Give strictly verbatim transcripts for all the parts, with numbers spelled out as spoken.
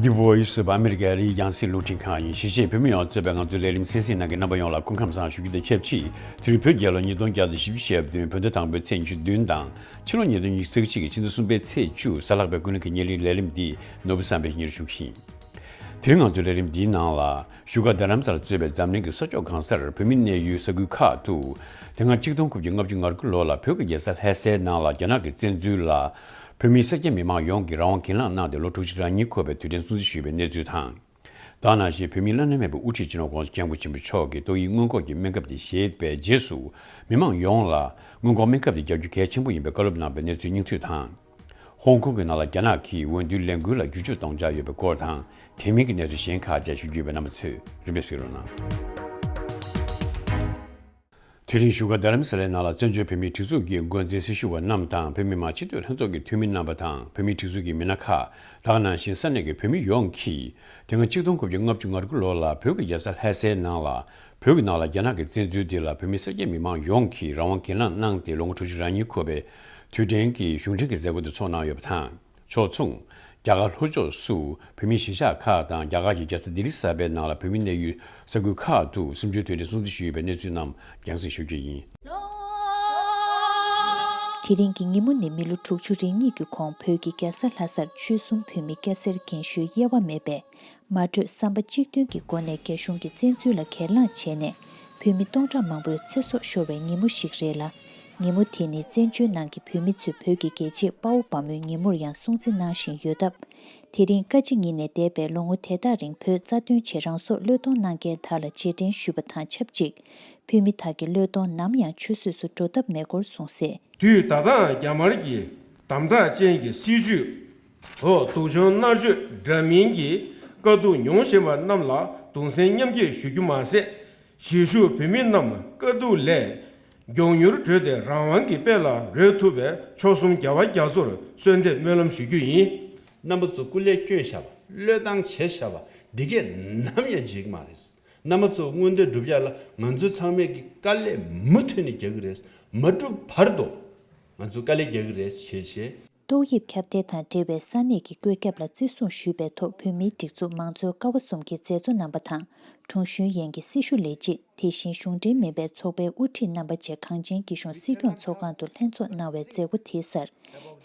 The Voice of America ཨ་རིའི་རྒྱང་སྲིང་རླུང་འཕྲིན་ཁང་ཡིན། གཞིས་བྱེས་བོད་མི་ཡོངས་གཙོས་པའི་ང་ཚོའི་ལས་རིམ་གསན་གཟིགས་གནང་མཁན་རྣམ་པ་ཡོངས་ལ་སྐུ་ཁམས་བཟང་ཞུ་རྒྱུ་དང་ཆབས་ཅིག་དེ་རིང་བོད་རྒྱལ་ལོ་ཉིས་སྟོང་བརྒྱ་དང་བཞི་བཅུ་ཞེ་བདུན་བོད་ཟླ་དང་པོའི་ཚེས་ཉི་ཤུ་བདུན་དང་ཕྱི་ལོ་ཉིས་སྟོང་ཉི་ཤུ་རྩ་གཅིག་གི་ཕྱི་ཟླ་གསུམ་པའི་ཚེས་བཅུ། གཟའ་ལྷག་པའི་ཀུན་གླེང་གི་བརྙན་རིས་ལས་རིམ་འདི་ནོར་བུ་བསམ་འཕེལ་གཉེར་ཞུ་གི་ཡིན། དེ་རིང་ང་ཚོའི་ལས་རིམ་འདིའི་ནང་ལ་བཞུགས་སྒར་རྡ་རམ་ས་ལ་གཙོས་པའི་འཛམ་གླིང་གི་ས་ཕྱོགས་གང་སར་བོད་མི་གནས་ཡུལ་ས་ཁུལ་ཁག་ཏུ་དེ་སྔ་གཅིག་སྟོང་དགུ་བརྒྱ་ལྔ་བཅུ་ང་དགུ་ལོ་ལ་བོད་ཀྱི་རྒྱལ་ས་ལྷ་སའི་ནང་ལ་རྒྱ་ནག་གི་བཙན་འཛུལ་ལ་བོད་མི་སེར་སྐྱ་མི་མང་ཡོངས་ཀྱིས་རང་དབང་གྱེན་ལངས་གནང་སྟེ་ལོ་དྲུག་ཅུ་རེ་གཉིས་འཁོར་བའི་དུས་དྲན་སྲུང་བརྩི་ཞུས་པའི་གནས་ཚུལ་དང་། ད་ག་ནང་བཞིན་བོད་མིའི་བླ་ན་མེད་པའི་དབུ་ཁྲིད་སྤྱི་ནོར་༸གོང་ས་༸སྐྱབས་མགོན་ཆེན་པོ་མཆོག་གིས་ཏོག་དབྱིབས་སྔོན་འགོག་གི་སྨན་ཁབ་དེ་བཞེས་པའི་རྗེས་སུ་མི་མང་ཡོངས་ལ་སྔོན་འགོག་སྨན་ཁབ་དེ་རྒྱག་རྒྱུ་གལ་ཆེན་པོ་ཡིན་པའི་བཀའ་སློབ་གནང་བའི་གནས་ཚུལ་རྙིང་བསྡུས་དང་། ཧོང་ཀོང་གི་ནང་ལ་རྒྱ་ནག་གིས་འོས་བསྡུའི་ལས་འགུལ་ལ་བསྒྱུར་བཅོས་གཏོང་འཆར་ཡོད་པའི་སྐོར་དང་། དེ་མིན་གྱི་གནས་ཚུལ་གཞན་ཁག་བཅས་ཞུ་རྒྱུ་ཡོད་པས་རྣམ་པ་ཚོས་རིམ་པས་གཟིགས་རོགས་གནང་། དེ་རིང་བཞུགས་སྒར་རྡ་རམ་ས་ལའི་ནང་ལ་བཙན་བྱོལ་བོད་མིའི་སྒྲིག་འཛུགས་ཀྱི་འགོ་འཛིན་སྲི་ཞུ་བ་རྣམས་དང་བོད་མི་མང་སྤྱི་འཐུས་ལྷན་ཚོགས་ཀྱི་འཐུས་མི་རྣམ་པ་དང་བོད་མིའི་སྒྲིག་འཛུགས་ཀྱི་མི་སྣ་ཁག་ད་ག་ནང་བཞིན་ས་གནས་ཀྱི་བོད་མི་ཡོངས་ཀྱིས་དེ་སྔ་གཅིག་སྟོང་དགུ་བརྒྱ་ལྔ་བཅུ་ང་དགུ་ལོ་ལ་བོད་ཀྱི་རྒྱལ་ས་ལྷ་སའི་ནང་ལ་བོད་ཀྱི་ནང་ལ་རྒྱ་ནག་གི་བཙན་འཛུལ་འདི་ལ་བོད་མི་སེར་སྐྱ་མི་མང་ཡོངས་ཀྱིས་རང་དབང་གྱེན་ལངས་གནང་སྟེ་ལོ་ངོ་དྲུག་ཅུ་རེ་གཉིས་འཁོར་བའི་དུས་དྲན་གྱི་གཞུང་འབྲེལ་གྱི་མཛད་སྒོ་དེ་ཚོགས་གནང་ཡོད་པ་དང་། ཕྱོགས་མཚུངས། རྒྱ་གར་ལྷོ་ཕྱོགས་སུ་བོད་མིའི་གཞིས་ཆགས་ཁག་དང་རྒྱ་གར་གྱི་རྒྱལ་ས་ལྡི་ལི་གསར་པའི་ནང་ལ་བོད་མི་གནས་ཡུལ་ས་ཁུལ་ཁག་ཏུ་གསུམ་བཅུའི་དུས་དྲན་སྲུང་བརྩི་ཞུས་པའི་གནས་ཚུལ་རྣམས་རྒྱང་སྲིང་ཞུ་རྒྱུ་ཡིན། དེ་རིང་གི་ཉིན་མོ་ནི་མི་ལོ་དྲུག་ཅུ་རེ་གཉིས་ཀྱི་གོང་བོད་ཀྱི་རྒྱལ་ས་ལྷ་སར་ཆོལ་གསུམ་བོད་མི་སྐྱ་སེར་རྒན་གཞོན་དབྱེ་བ་མེད་པའི་མ་གྲོས་བསམ་པ་གཅིག་མཐུན་གྱི་སྒོ་ནས་རྒྱ་གཞུང་གི་བཙན་འཛུལ་ལ་གྱེན་ལངས་བྱས་ནས་བོད་མི་སྟོང་ཕྲག་མང་པོའི་ཚེ་སྲོག་ཤོར་བའི་ཉིན་མོ་ཞིག་རེད་ལ། ཉིན་མོ་དེ་ནི་བཙན་བྱོལ་ནང་གི་བོད་མི་ཚོས་བོད་ཀྱི་རྒྱལ་གཅེས་དཔའ་བོ་དཔའ་མོའི་ཉིན་མོར་ཡང་སྲུང་བརྩི་གནང་བཞིན་ཡོད་སྟབས། དེ་རིང་བཀའ་སྤྱི་གཉིས་ནས་འདས་པའི་ལོ་ངོ་དེ་དག་རིང་བོད་རྩ་དོན་ཆེད་རང་སྲོག་བློས་གཏོང་གནང་མཁན་དག་ལ་རྗེས་དྲན་ཞུ་བ་དང་ཆབས་ཅིག་བོད་མི་དག་གི་བློས་གཏོང་ནམ་ཡང་ཆུད་ཟོས་སུ་འགྲོ་ཐབས་མེད་སྐོར་གསུངས་གསལ། དུས་ད་ལྟའང་རྒྱ་དམར་གྱི་དམ་དྲག་ཅན་གྱི་སྲིད་བྱུས་འོག་སྡུག་སྦྱོང་མནར་གཅོད་འདྲ་མིན་གྱི་དཀའ་སྡུག་མྱོང་བཞིན་པ་རྣམས་ལ་གདུང་སེམས་མཉམ་སྐྱེད་ཞུ་རྒྱུ་མ་ཟད། གཞིས་བཞུགས་བོད་མི་རྣམས་དཀའ་སྡུག་ལས་མགྱོགས་མྱུར་གྲོལ་ཏེ་རང་དབང་གི་དཔལ་ལ་རོལ་ཐུབ་པའི་མཆོག་གསུམ་རྒྱལ་བ་རྒྱ་མཚོར་གསོལ་འདེབས་སྨོན་ལམ་ཞུ་རྒྱུ་ཡིན། རྣམ་པ་ཚོ་སྐུ་ལས་བསྐྱོན་བཞག་པ། བློས་བཏང་བྱས་བཞག་པ། འདི་གས་ནམ་ཡང་འཇིག་མ་རེད། རྣམ་པ་ཚོ་མངོན་འདོད་སྒྲུབ་ཡ་ལ་ང་ཚོ་ཚང་མས་ཀྱི་དཀའ་ལས་མུ་མཐུད་ནས་རྒྱག་གི་རེད། མ་གྲུབ་བར་དུ་ང་ཚོ་དཀའ་ལས་རྒྱག་གི་རེད་བྱས་བྱས། ཏོག་དབྱིབས་ཁྱབ་གདལ་དང་འབྲེལ་བའི་ས་གནས་ཀྱི་བཀོད་ཁྱབ་ལ་བརྩི་སྲུང་ཞུས་པའི་ཐོག་བོད་མིའི་སྒྲིག་འཛུགས་མང་གཙོའི་ཀ་བ་གསུམ་གྱི་མཛད་གཙོ་རྣམ་པ་དང་། དྲུང་གཞོན་ཡན་གྱི་སྲི་ཞུ་ལས་བྱེད། དེ་བཞིན་གཞུང་འབྲེལ་མིན་པའི་ཚོགས་པའི་དབུ་ཁྲིད་རྣམ་པ་བཅས་གངས་ཅན་སྐྱིད་གཤོངས་སྲིད་སྐྱོང་ཚོགས་ཁང་དུ་ལྷན་ཚོགས་གནང་བའི་མཛད་སྒོ་དེའི་སར།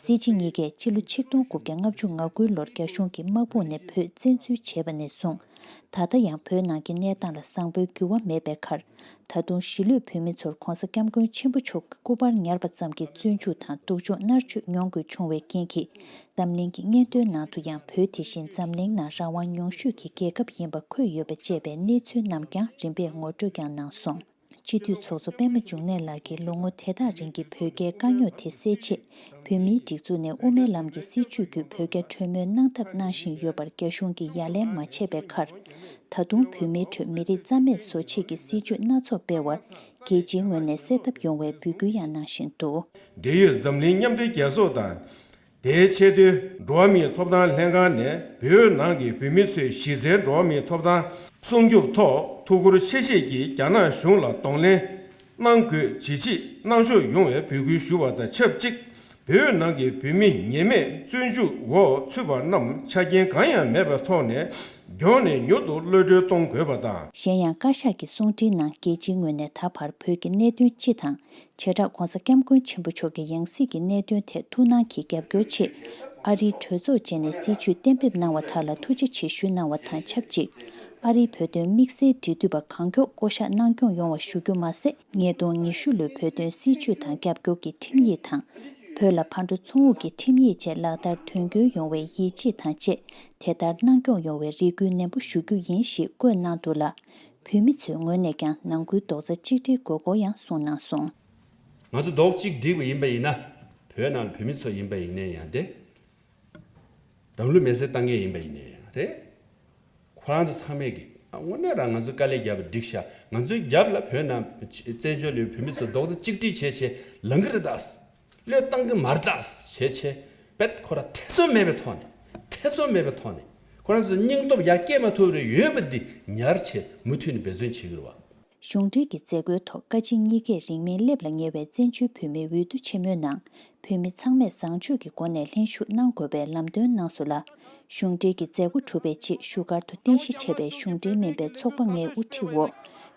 སྲིད་སྤྱི་གཉིས་ཀས་སྤྱི་ལོ་ཆིག་སྟོང་དགུ་བརྒྱ་ལྔ་བཅུ་ང་དགུ་ལོར་རྒྱ་གཞུང་གིས་དམག་དཔུང་ནས་བོད་བཙན་འཛུལ་བྱས་པ་ནས་བཟུང་། ད་ལྟ་ཡང་བོད་ནང་གི་གནས་སྟངས་ལ་བཟང་པོའི་འགྱུར་བ་མེད་པའི་ཁར། ད་དུང་གཞིས་ལུས་བོད་མི་ཚོར་༸གོང་ས་༸སྐྱབས་མགོན་ཆེན་པོ་མཆོག་གི་སྐུ་པར་ཉར་བ་ཙམ་གྱིས་བཙོན་འཇུག་དང་སྡུག་སྦྱོང་མནར་གཅོད་མྱོང་དགོས་བྱུང་བའི་རྐྱེན་གྱིས། འཛམ་གླིང་གི་སྙན་ཐོའི་ནང་དུ་ཡང་བོད་དེ་བཞིན་འཛམ་གླིང་ནང་རང་དབང་ཉུང་ཤོས་ཀྱི་རྒྱལ་ཁབ་ཡིན་པ་འཁོད་ཡོད་པ་བཅས་པའི་གནས་ཚུལ་རྣམས་ཀྱང་རིམ་པས་ངོ་སྤྲོད་ཀྱང་གནང་སོང་། སྤྱི་འཐུས་ཚོགས་གཙོ་པད་མ་འབྱུང་གནས་ལགས་ཀྱིས་ལོ་ངོ་དེ་དག་རིང་གི་བོད་རྒྱའི་དཀའ་རྙོག་དེ་སེལ་ཆེད། བོད་མིའི་སྒྲིག་འཛུགས་ནས་དབུ་མའི་ལམ་གྱི་སྲིད་བྱུས་བརྒྱུད་བོད་རྒྱ་གྲོས་མོལ་གནང་ཐབས་གནང་བཞིན་ཡོད་པར་རྒྱ་གཞུང་གིས་ཡ་ལན་མ་བྱས་པའི་ཁར། ད་དུང་བོད་མིའི་ཁྲོད་མི་རིགས་རྩ་མེད་བཟོ་ཆེད་ཀྱི་སྲིད་བྱུས་སྣ་ཚོགས་སྤེལ་བར། རྒྱལ་སྤྱིའི་ངོས་ནས་སེལ་ཐབས་ཡོང་བའི་འབོད་སྐུལ་ཡང་གནང་བཞིན་འདུག། འབྲེལ་ཡོད་འཛམ་གླིང་མཉམ་འབྲེལ་རྒྱལ་ཚོགས་དང་། དེའི་ཆེས་མཐོའི་འགྲོ་བ་མིའི་ཐོབ་ཐང་ལྷན་ཁང་ནས་བོད་ནང་གི་བོད་མི་ཚོའི་གཞི་རྩའི་འགྲོ་བ་མིའི་ཐོབ་ཐང་སྲུང་སྐྱོབ་ཐོག་ཐུགས་ཁུར་ཆེ་བཞེས་ཀྱིས་རྒྱ་ནག་གཞུང་ལ་གདོང་ལེན་གནང་དགོས་ཇི་ཆེ་གནང་ཕྱོགས་ཡོང་བའི་འབོད་སྐུལ་ཞུ་བ་དང་ཆབས་ཅིག། བོད་ནང་གི་བོད་མི་ཉེས་མེད་བཙོན་འཇུག་འོག་ཚུད་པ་རྣམས་ཆ་རྐྱེན་གང་ཡང་མེད་པའི་ཐོག་ནས་མགྱོགས་ནས་མྱུར་དུ་གློད་གྲོལ་གཏོང་དགོས་པ་དང་། གཞན་ཡང་བཀའ་ཤག་གི་གསུང་འཕྲིན་ནང་རྒྱལ་སྤྱིའི་ངོས་ནས་ད་བར་བོད་ཀྱི་གནད་དོན་སྤྱི་དང་། བྱེ་བྲག་༸གོང་ས་༸སྐྱབས་མགོན་ཆེན་པོ་མཆོག་གི་ཡང་སྲིད་ཀྱི་གནད་དོན་ཐད་ཐུགས་སྣང་གིས་རྒྱབ་སྐྱོར་ཆེད། ཨ་རིའི་གྲོས་ཚོགས་བཅས་ནས་སྲིད་བྱུས་གཏན་འབེབས་གནང་བ་དག་ལ་ཐུགས་རྗེ་ཆེ་ཞུ་གནང་བ་དང་ཆབས་ཅིག། ཨ་རིའི་བོད་དོན་དམིགས་བསལ་འབྲེལ་མཐུད་པ་གང་མགྱོགས་བསྐོ་གཞག་གནང་སྐྱོང་ཡོང་བ་ཞུ་རྒྱུ་མ་ཟད། ཉིས་སྟོང་ཉི་ཤུ་ལོའི་བོད་དོན་སྲིད་བྱུས་དང་རྒྱབ་སྐྱོར་གྱི་ཁྲིམས་ཡིག་དང་། བོད་ལ་ཕར་འགྲོ་ཚུར་འོང་གི་ཁྲིམས་ཡིག་བཅས་ལག་བསྟར་དོན་འཁྱོལ་ཡོང་བའི་ཡིད་ཆེས་དང་བཅས་དེ་ལྟར་གནང་སྐྱོང་ཡོང་བའི་རེ་སྐུལ་ནན་པོ་ཞུ་རྒྱུ་ཡིན་ཞེས་བཀོད་གནང་འདུག་ལ། བོད་མི་ཚོའི་ངོས་ནས་ཀྱང་ནང་ཁུལ་རྡོག་རྩ་གཅིག་སྒྲིལ་དགོས་སྐོར་ཡང་གསུངས་གནང་སོང་། ང་ཚོ་རྡོག་གཅིག་སྒྲིལ་བ་ཡིན་པ་ཡིན་ན། བོད་ནང་ལ་བོད་མི་ཚོ་ཡིན་པ་ཡིན་ནའི་ཡང་དེ། རང་ལུས་མེར་སྲེག་བཏང་མཁན་ཡིན་པ་ཡིན་ནའི་ཡང་རེད། ཁོ་རང་ཚོ་ཚང་མས་ཀྱི་ཨ་དངོས་གནས་རང་ང་ཚོའི་དཀའ་ལས་བརྒྱབ་པ་འགྲིག་ཤག། ང་ཚོའི་རྒྱབ་ལ་བོད་ནང་བཙན་བྱོལ་ལ་ཡོད་བོད་མི་ཚོ་རྡོག་རྩ་གཅིག་སྒྲིལ་བྱས་བྱས་ལངས་ཀྱི་རེད་ད། བློས་བཏང་གི་མ་རེད་ད་བྱས་བྱས་བེད་ཁོ་རང་ཐེ་ཚོམ་མེད་པའི་ཐོག་ནས་ཐེ་ཚོམ་མེད་པའི་ཐོག་ནས་ཁོ་རང་ཚོ་སྙིང་སྟོབས་ཡར་སྐྱེད་མ་ཐུབ་རེ་ཡོད་པ་འདི་ཉར་བྱས་མུ་མཐུད་ནས་འབད་བརྩོན་བྱེད་ཀྱི་རེད་བ། གཞུང་འབྲེལ་གྱི་མཛད་སྒོའི་ཐོག་བཀའ་སྤྱི་གཉིས་ཀས་རིང་མིན་སླེབས་ལ་ཉེ་བའི་བཙན་བྱོལ་བོད་མིའི་འོས་བསྡུ་ཆེན་མོའི་ནང་བོད་མི་ཚང་མས་བཟང་སྤྱོད་ཀྱི་སྒོ་ནས་ལྷན་ཞུགས་གནང་དགོས་པའི་ལམ་སྟོན་གནང་སོང་ལ། གཞུང་འབྲེལ་གྱི་མཛད་སྒོ་གྲུབ་པའི་རྗེས་བཞུགས་སྒར་དུ་རྟེན་གཞི་བྱས་པའི་གཞུང་འབྲེལ་མིན་པའི་ཚོགས་པ་ལྔའི་དབུ་ཁྲིད་འོག་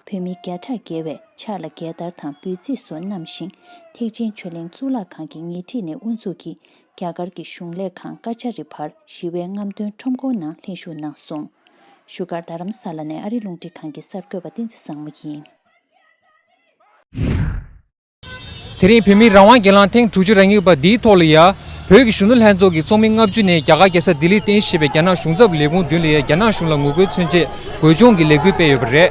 བོད་མི་བརྒྱ་ཕྲག་བརྒལ་བས་ཕྱག་ལ་རྒྱལ་དར་དང་འབོད་ཚིག་སོགས་བསྣམས་ཤིང་། ཐེག་ཆེན་ཆོས་གླིང་གཙུག་ལག་ཁང་གི་ཉེ་འཁྲིས་ནས་དབུ་འཛུགས་ཀྱིས་རྒྱ་གར་གྱི་གཞུང་ལས་ཁང་ཀ་ཆ་རི་བར་ཞི་བའི་རྔམ་སྟོན་ཁྲོམ་སྐོར་ནང་ལྷན་ཞུགས་གནང་སོང་། བཞུགས་སྒར་རྡ་རམ་ས་ལ་ནས་ཨ་རིའི་རླུང་འཕྲིན་ཁང་གི་གསར་འགོད་པ་བསྟན་འཛིན་བཟང་མོ་ཡིན། དེ་རིང་བོད་མིའི་རང་དབང་སྒེར་ལངས་ཐེངས་དྲུག་ཅུ་རེ་གཉིས་པ་འདིའི་ཐོག་ལ་ཡ། བོད་ཀྱི་གཞོན་ནུ་ལྷན་ཚོགས་ཀྱི་ཚོགས་མི་ལྔ་བཅུ་ནས་རྒྱ་གར་རྒྱལ་ས་ལྡི་ལིར་རྟེན་གཞི་བྱས་པའི་རྒྱ་ནག་གཞུང་ཚབ་ལས་ཁུངས་མདུན་ལ་ཡ་རྒྱ་ནག་གཞུང་ལ་ངོ་རྒོལ་མཚོན་ཆེད་འོས་སྦྱོང་གི་ལས་འགུལ་སྤེལ་ཡོད་པ་རེད།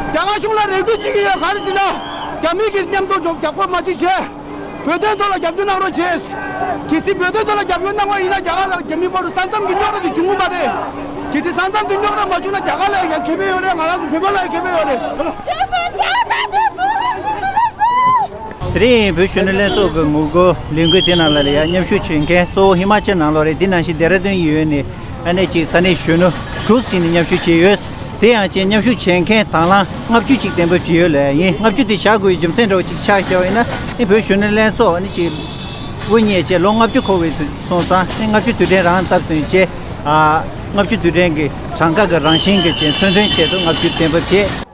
རྒྱ་གར་གཞུང་ལ་རེ་སྐུལ་བྱེད་ཀྱི་ཡོད། ག་རེ་ཟེར་ན། རྒྱ་མི་གི་མཉམ་དུ་རྒྱབ་སྐྱོར་མ་བྱེད་ཞེས། བོད་དོན་ཐོག་ལ་རྒྱབ་སྐྱོར་གནང་རོགས་བྱས། གལ་སྲིད་བོད་དོན་ཐོག་ལ་རྒྱབ་སྐྱོར་གནང་བ་ཡིན་ན་རྒྱ་གར་ལ་རྒྱ་མི་བར་དུ་ས་མཚམས་ཀྱི་རྙོག་དྲ་དེ་འབྱུང་གི་མ་རེད། གལ་སྲིད་ས་མཚམས་དེ་རྙོག་དྲ་མ་བྱུང་ན་རྒྱ་གར་ལ་ཡང་ཁེ་ཕན་ཡོད་རེད། ང་རང་ཚོ་བོད་པ་ལ་ཡང་ཁེ་ཕན་ཡོད་རེད། དེ་རིང་བོད་གཞོན་ནུ་ལྷན་ཚོགས་ཀྱི་ངོ་རྒོལ་ལས་འགུལ་དེ་ནང་ལ་ཡང་མཉམ་ཞུགས་བྱེད་མཁན་གཙོ་བོ་ཧི་མ་ཅལ་ནང་ལོགས་རེད། དེ་ནང་བཞིན་ལྡེ་ར་ལྡུན་ཡུལ་ནས་ཨ་ནེ་གཅིག་ས་གནས་གཞོན་ནུ་དྲུག་ཅིག་ནས་མཉམ་ཞུགས་བྱས་ཡོད། དེ་ཡང་ཅིག་མཉམ་ཞུགས་བྱེད་མཁན་དང་བླངས་ལྔ་བཅུ་ཅིག་གཏན་འབེབས་བྱས་ཡོད་ལ་ཡིན། ལྔ་བཅུ་དེ་བཞག་དགོས་པའི་རྒྱུ་མཚན་འདྲ་བོ་ཅིག་ཆགས་བཞག་པ་ཡིན་ན་ནི་བོད་གཞོན་ནུ་ལྷན་ཚོགས་ནི་ཅིག་དབུ་བརྙེས་བྱས་ལོ་ལྔ་བཅུ་འཁོར་བའི་དུས་སོང་ཙང་ནི་ལྔ་བཅུ་དུས་དྲན་རང་སྟབས་བསྟུན་བྱས། ཨ། ལྔ་བཅུ་དུས་དྲན་གྱི་གྲངས་ཀ་གི་རང་བཞིན་གྱི་ཅིག་མཚོན་དོན་ཆེད་དུ་ལྔ་བཅུ་གཏན་འབེབས་བྱས།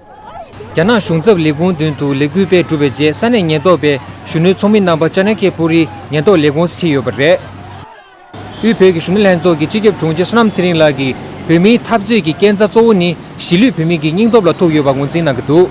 རྒྱ་ནག་གཞུང་ཚབ་ལས་ཁུངས་མདུན་དུ་ལས་འགུལ་སྤེལ་གྲུབ་པའི་རྗེས་ས་གནས་ཉེན་རྟོག་པས་གཞོན་ནུའི་ཚོགས་མི་རྣམ་པ་ཅ་ན་ཀེ་པུ་རིའི་ཉེན་རྟོག་ལས་ཁུངས་སུ་ཁྲིད་ཡོད་པ་རེད། དབུས་བོད་ཀྱི་གཞོན་ནུ་ལྷན་ཚོགས་ཀྱི་སྤྱི་ཁྱབ་དྲུང་ཆེ་བསོད་ནམས་ཚེ་རིང་ལགས་ཀྱིས་བོད་མིའི་འཐབ་རྩོད་ཀྱི་རྐྱེན་རྩ་གཙོ་བོ་ནི་གཞིས་ལུས་བོད་མི་གི་སྙིང་སྟོབས་ལ་ཐུག་ཡོད་པ་ངོས་འཛིན་གནང་གི་འདུག་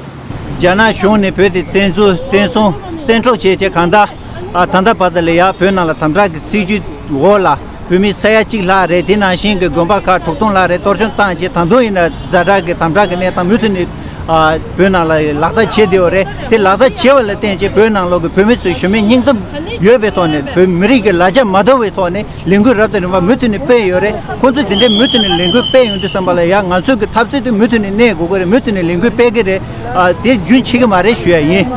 རྒྱ་ནག་གཞུང་ནས་བོད་དེ་བཙན་འཛུལ་བཙན་བཟུང་བཙན་འཕྲོག་བྱས་བྱས་གང་ལྟར་ཨ་ད་ལྟ་བར་དུ་ལ་ཡ་བོད་ནང་ལ་དམ་དྲག་གི་སྲིད་ཇུས་འོག་ལ་བོད་མི་ས་ཡ་གཅིག་ལྷག་རེད། དེ་ནང་བཞིན་གྱི་དགོན་པ་ཁག་དྲུག་སྟོང་ལྷག་རེད། གཏོར་སྐྱོན་བཏང་རྗེས་ད་དུང་ཡིན་ན་ཛ་དྲག་གི་དམ་དྲག་གི་གནས་སྟངས་མུ་མཐུད་ནས་ཨ་བོད་ནང་ལ་ལག་བསྟར་བྱེད་བསྡད་ཡོད་རེད། དེ་ལག་བསྟར་བྱས་པ་ལ་བརྟེན་བྱས་བོད་ནང་ལོགས་ཀྱི་བོད་མི་ཚོས་གཞོན་མིའི་སྙིང་སྟོབས་ཡོད་པའི་ཐོག་ནས་བོད་མི་རིགས་ཀྱི་ལ་རྒྱ་མ་དོར་བའི་ཐོག་ནས་ལས་འགུལ་རབ་དང་རིམ་པ་མུ་མཐུད་ནས་སྤེལ་ཡོད་རེད། ཁོང་ཚོས་དེ་འདྲའི་མུ་མཐུད་ནས་ལས་འགུལ་སྤེལ་ཡོང་དུས་ཙམ་པ་ལ་ཡང་ང་ཚོའི་གི་འཐབ་རྩོད་དེ་མུ་མཐུད་ནས་གནས་དགོས་ཀྱི་རེད། མུ་མཐུད་ནས་ལས་འགུལ་སྤེལ་གྱི་རེད། ཨ་དེ་རྒྱུན་ཆད་ཀྱི་མ་རེད་ཞུ་ཡ་ཡིན།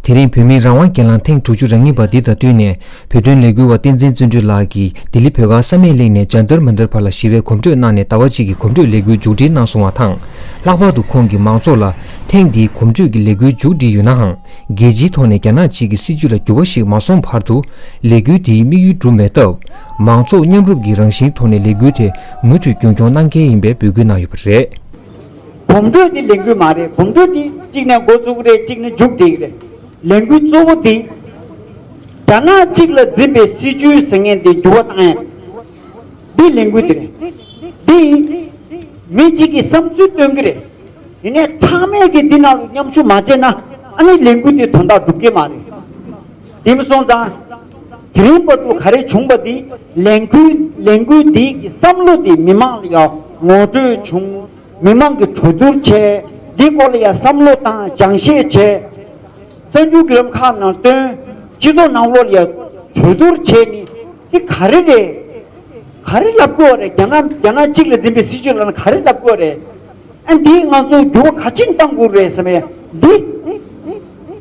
དེ་རིང་བོད་མིའི་རང་དབང་སྒེར་ལངས་ཐེངས་དྲུག་ཅུ་རེ་གཉིས་པ་འདི་དང་བསྟུན་ནས་བོད་དོན་ལས་འགུལ་བ་བསྟན་འཛིན་བརྩོན་འགྲུས་ལགས་ཀྱིས་ལྡི་ལི་བོད་སྒར་བསམ་ཡས་གླིང་ནས་ཇཱན་ཏར་མན་ཏར་བར་ལ་ཞི་བའི་གོམ་བགྲོད་གནང་ནས་ཟླ་བ་གཅིག་གི་གོམ་བགྲོད་ལས་འགུལ་མཇུག་སྒྲིལ་གནང་སོང་བ་དང་། ལྷག་པར་དུ་ཁོང་གིས་མང་ཚོགས་ལ་ཐེངས་འདིའི་གོམ་བགྲོད་ཀྱི་ལས་འགུལ་མཇུག་སྒྲིལ་ཡོད་ནའང་རྒྱལ་སྤྱིའི་ཐོག་ནས་རྒྱ་ནག་གཅིག་གི་སྲིད་བྱུས་ལ་འགྱུར་བ་ཞིག་མ་སོང་བར་དུ་ལས་འགུལ་འདིའི་དམིགས་ཡུལ་འགྲུབ་མེད་སྟབས། མང་ཚོགས་མཉམ་རུབ་ཀྱི་རང་བཞིན་ཐོག་ནས་ལས་འགུལ་དེ་མུ་མཐུད་རྒྱུན་འཁྱོངས་གནང་གལ་ཡིན་པའི་འབོད་སྐུལ་གནང་ཡོད་པ་རེད། གོམ་བགྲོད་འདི་ལས་འགུལ་མ་རེད། གོམ་བགྲོད་འདི་གཅིག་ནས་འགོ་བཙུགས་རེད། གཅིག་ནས་མཇུག་སྒྲིལ་རེད། ལས་འགུལ་གཙོ་བོ་འདི་རྒྱ་ནག་གཅིག་ལ་འཛིན་པའི་སྲིད་བྱུས་ཟེར་མཁན་འདི་འགྱུར་བ་བཏང་ཡ་རེད། འདི་ལས་འགུལ་འདི་རེད། འདི་མི་གཅིག་གིས་བསམ་ཚུལ་སྟོན་གྱི་རེད། ཡིན་ནའི་ཚང་མས་ཀྱིས་འདི་ནང་ལ་མཉམ་ཞུགས་མ་བྱས་ན་ཨ་ནི་ལས་འགུལ་འདི་དོན་དག་འགྲུབ་ཀྱི་མ་རེད། དེ་མ་སོང་ཙང་དེ་རིང་བར་དུ་ག་རེ་བྱུང་བ་འདི་ལས་འགུལ་ལས་འགུལ་འདི་གི་བསམ་བློ་འདི་མི་མང་ལ་ཡང་ངོ་སྤྲོད་བྱུང་། མི་མང་གི་གྲོས་བསྡུར་བྱས། འདི་སྐོར་ལ་ཡང་བསམ་བློ་བཏང་སྦྱང་བཤད་བྱས། གསར་འགྱུར་བརྒྱུད་ལམ་ཁག་ནང་བཏོན། སྤྱི་ཚོགས་ནང་ལོགས་ལ་ཡང་གྲོས་བསྡུར་བྱས་ནས་འདི་ག་རེ་རེད། ག་རེ་ལབ་དགོས་རེད། རྒྱ་ནག་རྒྱ་ནག་གཅིག་ལ་འཛིན་པའི་སྲིད་བྱུས་ལབ་ན་ག་རེ་ལབ་དགོས་རེད། ཨ་འདིས་ང་ཚོ་འགྱུར་བ་ག་ཅིག་གཏང་དགོས་རེད་ཟེར་བས་འདི་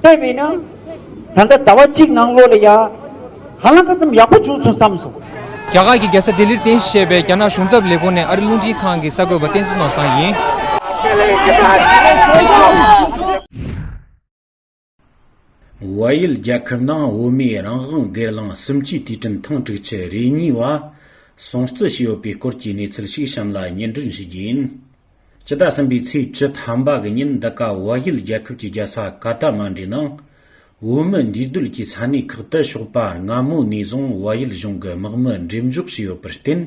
བལྟས་པས་ན་ད་ལྟ་ཟླ་བ་གཅིག་ནང་ལོགས་ལ་ཡ་གང་ལ་གང་འཚམ་ཡག་པོ་བྱུང་སོང་བསམ་སོང་། རྒྱ་གར་གྱི་རྒྱལ་ས་ལྡི་ལིར་རྟེན་གཞི་བྱས་པའི་རྒྱ་ནག་གཞུང་ཚབ་ལས་ཁུངས་ནས་ཨ་རིའི་རླུང་འཕྲིན་ཁང་གི་གསར་འགོད་པ་བསྟན་འཛིན་ནོར་བཟང་ཡིན། བལ་ཡུལ་རྒྱལ་ཁབ་ནང་བོད་མིའི་རང་དབང་སྒེར་ལངས་གསུམ་བཅུའི་དུས་དྲན་ཐེངས་དྲུག་ཅུ་རེ་གཉིས་པ་སྲུང་བརྩི་བྱས་ཡོད་པའི་སྐོར་གྱི་གནས་ཚུལ་ཞིག་གཤམ་ལ་སྙན་སྒྲོན་ཞུ་རྒྱུ་ཡིན། སྤྱི་ཟླ་གསུམ་པའི་ཚེས་བཅུ་ཐམ་པ་གི་ཉིན་འདི་ག་བལ་ཡུལ་རྒྱལ་ཁབ་ཀྱི་རྒྱལ་ས་ཀ་ཐ་མན་ཌི་ནང་བོད་མི་འདུས་སྡོད་ཀྱི་ས་གནས་ཁག་ཏུ་ཞོགས་པ་སྔ་མོ་ནས་བཟུང་བལ་ཡུལ་གཞུང་གི་དམག་མི་འགྲེམས་འཇོག་བྱས་ཡོད་པར་བརྟེན།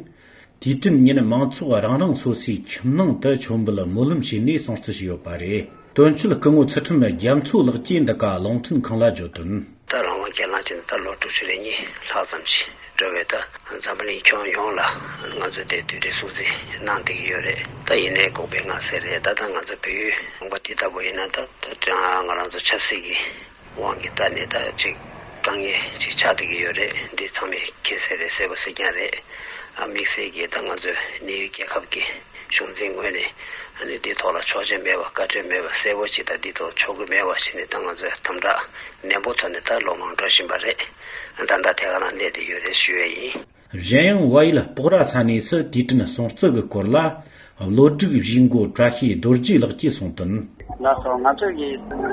དུས་དྲན་ཉིན་མང་ཚོགས་རང་རང་སོ་སོའི་ཁྱིམ་ནང་དུ་མཆོད་འབུལ་སྨོན་ལམ་བྱས་ནས་སྲུང་བརྩི་བྱས་ཡོད་པ་རེད། དོན་གཅོད་སྐུ་ངོ་ཚུལ་ཁྲིམས་རྒྱ་མཚོ་ལགས་ཀྱིས་འདི་ག་རླུང་འཕྲིན་ཁང་ལ་བརྗོད་དོན། ད་རང་དབང་སྒེར་ལངས་བྱས་ནས་ད་ལོ་དྲུག་ཅུ་རེ་གཉིས་ལྷག་ཙམ་ཞིག་འགྲོ་བའི་ད་འཛམ་བུ་གླིང་ཁྱོན་ཡོངས་ལ་ང་ཚོས་དེ་དུས་དྲན་སྲུང་བརྩི་གནང་བསྡད་ཀྱི་ཡོད་རེད། ད་ཡིན་ནའི་འགོག་པའི་ངང་ཚུལ་རེད། ད་ད་ང་ཚོ་བལ་ཡུལ་ཁང་པ་དེ་ལྟ་བུ་ཡིན་ན་ད་ད་ང་རང་ཚོ་ཆབ་སྲིད་ཀྱི་དབང་གིས་ད་ནི་ད་ཅིག་དཀའ་ངལ་ཅིག་ཆགས་བསྡད་ཀྱི་ཡོད་རེད། འདི་ཚང་མས་མཁྱེན་གསལ་རེད། གསལ་པོ་གསལ་རྐྱང་རེད། ཨ་དམིགས་བསལ་གྱིས་ད་ང་ཚོའི་གནས་ཡུལ་རྒྱལ་ཁབ་ཀྱི་ གཞུང་འཛིན་ངོས་ནས་ཨ་ནི་འདི་ཐོག་ལ་ཆོག་མཆན་མེད་པ། བཀའ་འཁྲོལ་མེད་པ། གསལ་པོ་ཅིག་དང་འདི་ཐོག་ཆོག་གི་མེད་པ་བྱས་ནས། ད་ང་ཚོས་དམ་དྲག་ནན་པོ་ཐོག་ནས་ད་ལོ་མང་འགྲོ་བཞིན་པ་རེད། ད་ལྟ་དེ་ག་ལ་གནས་བསྡད་ཡོད་རེད་ཞུ་ཡས་ཡིན། གཞན་ཡང་། བལ་ཡུལ་སྤོག་ར་ས་གནས་སུ་དུས་དྲན་སྲུང་བརྩི་གི་སྐོར་ལ། བློ་སྒྲིག་བཞུགས་མགོ་བཀྲ་ཤིས་རྡོ་རྗེ་ལགས་ཀྱིས་གསུངས་དོན། ལགས་སོ། ང་ཚོས་ཀྱི་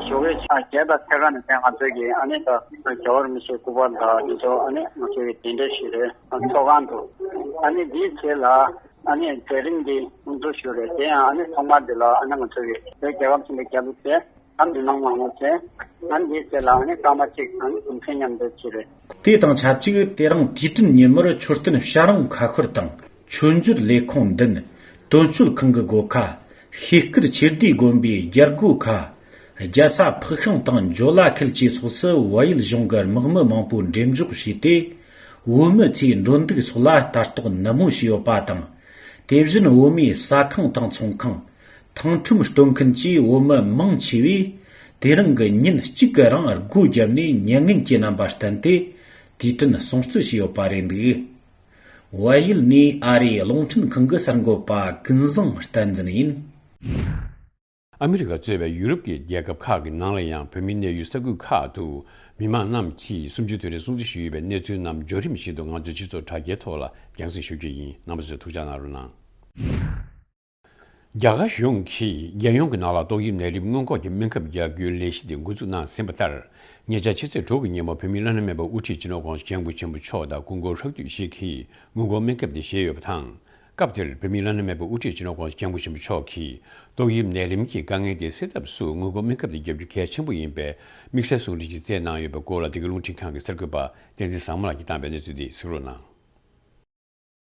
ཞོགས་ཀས་ཆ་བརྒྱད་དང་ཕྱེད་ཀ་ནས་བྱས། ང་ཚོས་ཀྱི་ཨ་ནི་ད་རྒྱལ་བ་རིན་པོ་ཆེའི་སྐུ་པར་དང་འདི་ཚོ་ཨ་ནི་ང་ཚོས་ཀྱི་དེ་འདྲ་ཞིག་རེད། ཚོགས་ཁང་དུ། ཨ་ནི་འདིའི་རྗེས་ལ་ཨ་ནི་གྲལ་རིམ་འདི་དབུ་འཛུགས་ཞུ་རེད། དེ་ཡང་ཨ་ནི་ཐོག་མར་འདི་ལ་ཨ་ནི་ང་ཚོས་ཀྱི་བོད་རྒྱལ་ཁབ་ཆེན་པོའི་རྒྱལ་གླུ་བྱས། ཨ་མི་མང་མང་པོ་བྱས། ཨ་འདིའི་རྗེས་ལ་ཨ་ནི་སྐར་མ་གཅིག་ཨ་ནི་རྒྱུན་འཛིན་མཉམ་འབྲེལ་བྱས་རེད། དེ་དང་ཆབས་ཅིག་དེ་རིང་དུས་དྲན་ཉིན་མོར་མཆོད་རྟེན་བྱ་རུང་ཁ་ཤོར་དང་། མཆོད་འཇོར་ལས་ཁུངས་མདུན། དོན་གཅོད་ཁང་གི་སྒོ་ཁ། ཤེལ་དཀར་ཆོས་སྡེའི་དགོན་པའི་རྒྱལ་སྒོ་ཁ། རྒྱལ་ས་ཕག་ཤང་དང་འཇོ་ལ་ཁུལ་བཅས་སོགས་སུ་བལ་ཡུལ་གཞུང་གི་དམག་མི་མང་པོས་འགྲེམས་འཇོག་བྱས་ཏེ། བོད་མི་ཚོའི་འགྲོ་འདུག་སོགས་ལ་ལྟ་རྟོག་ནན་མོ་བྱས་ཡོད་པ་དང་། དེ་བཞིན་བོད་མིའི་ཟ་ཁང་དང་ཚོང་ཁང་། ཐང་ཁྲོམ་སྟོན་མཁན་བཅས་བོད་མི་མང་ཆེ་བས། དེ་རིང་གི་ཉིན་གཅིག་གི་རིང་སྒོ་བརྒྱབ་ནས་མྱ་ངན་གྱི་རྣམ་པ་བསྟན་ཏེ། དུས་དྲན་སྲུང་བརྩི་བྱས་ཡོད་པ་རེད་འདུག། བལ་ཡུལ་ནས་ཨ་རིའི་རླུང་འཕྲིན་ཁང་གི་གསར་འགོད་པ་ཀུན་བཟང་བསྟན་འཛིན་ཡིན། ཨ་མི་རི་ཀ་གཙོས་པའི་ཡུ་རོབ་ཀྱི་རྒྱལ་ཁབ་ཁག་གི་ནང་ལ་ཡང་བོད་མིའི་གནས་ཡུལ་ས་ཁུལ་ཁག་ཏུ་མི་མང་རྣམས་ཀྱིས་གསུམ་བཅུའི་དུས་དྲན་སྲུང་བརྩི་ཞུས་ཡོད་པའི་གནས་ཚུལ་རྣམས་འབྱོར་རིམ་བཞིན་དུ་ང་ཚོའི་སྤྱི་ཚོགས་དྲ་རྒྱའི་ཐོག་ལ་རྒྱང་སྲིང་ཞུ་རྒྱུ་ཡིན། རྣམ་པ་ཚོས་ཐུགས་ཅག་གནང་རོགས་གནང་། རྒྱ་གར་གཞུང་གིས་རྒྱལ་ཡོངས་ཀྱི་ནང་ལ་ཏོག་དབྱིབས་ནད་རིམས་སྔོན་འགོག་གི་སྨན་ཁབ་རྒྱག་རྒྱུའི་ལས་གཞི་དེ་འགོ་འཛུགས་གནང་ཟིན་པ་ལྟར། ཉེ་ཆར་ཕྱི་ཚེས་དྲུག་གི་ཉིན་མོ་བོད་མིའི་བླ་ན་མེད་པའི་དབུ་ཁྲིད་སྤྱི་ནོར་༧གོང་ས་༧སྐྱབས་མགོན་ཆེན་པོ་མཆོག་དང་སྐུ་འཁོར་ཧྲག་བསྡུས་ཤིག་གིས་སྔོན་འགོག་སྨན་ཁབ་དེ་བཞེས་ཡོད་པ་དང་། སྐབས་དེར་བོད་མིའི་བླ་ན་མེད་པའི་དབུ་ཁྲིད་སྤྱི་ནོར་༧གོང་ས་༧སྐྱབས་མགོན་ཆེན་པོ་མཆོག་གིས་ཏོག་དབྱིབས་ནད་རིམས་ཀྱི་དཀའ་ངལ་དེ་སེལ་ཐབས་སུ་སྔོན་འགོག་སྨན་ཁབ་དེ་བརྒྱབ་རྒྱུ་གལ་ཆེན་པོ་ཡིན་པའི་དམིགས་བསལ་གསུང་འཕྲིན་ཞིག་བསྩལ་གནང་ཡོད་པའི་སྐོར་ལ། འདི་གའི་རླུང་འཕྲིན་ཁང་གི་གསར་འགོད་པ་བསྟན་འཛིན་བཟང་མོ་ལགས་ཀྱིས་བཏང་བའི་གནས་ཚུལ་དེ་གཟིགས་རོགས་གནང་།